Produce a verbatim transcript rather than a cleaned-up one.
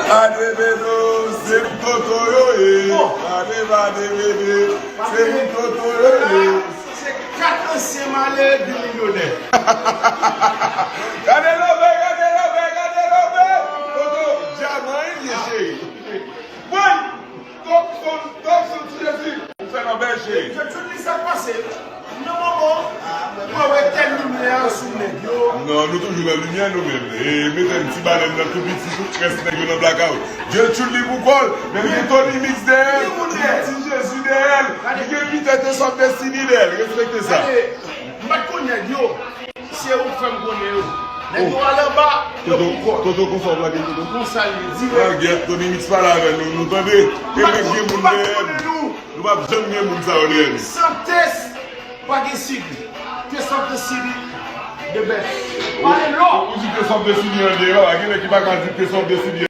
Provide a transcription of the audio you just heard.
Adebedo, se pou Toto yo ye. Ade, Adebedo, se pou Toto yo ye. Se kat ansyen malere ki milyonè. Gade love, gade love, gade love. Toto, dyaman, wi, vye cheri. Mwen, Top son, top son ti Jezi. Ou fè nan bèl cheri. Jezi, tout li sa k pase. Nan moman, mwen wè tèl limyè sou nèg yo. Non, nou toujou nan limyè nou menm. E mete m ti balèn nan tou piti, tout rès nèg yo nan blakawout. Jezi li pou kò l, men li gen Tony Mix dèyè l, li gen ti Jezi dèyè l, li gen Peter T Sòf Destiny dèyè l. Respekte sa. Gade, m pa t konn nèg yo. Se ou k fè m konnen yo. Nèg yo al anba, yo pou kò. Toto, konsa w lage Toto. Konsa l ye, dirèk. Langyèt, Tony Mix pale avè nou, nou tande. E menm gen moun dèyè m. Nou p ap janm gen moun sa yo dèyè nou. San tès, pa gen sidi. Test of the city, the best. Pale lò. Ou di Test of the city an deyò, a gen nèg ki pa ka di Test of the city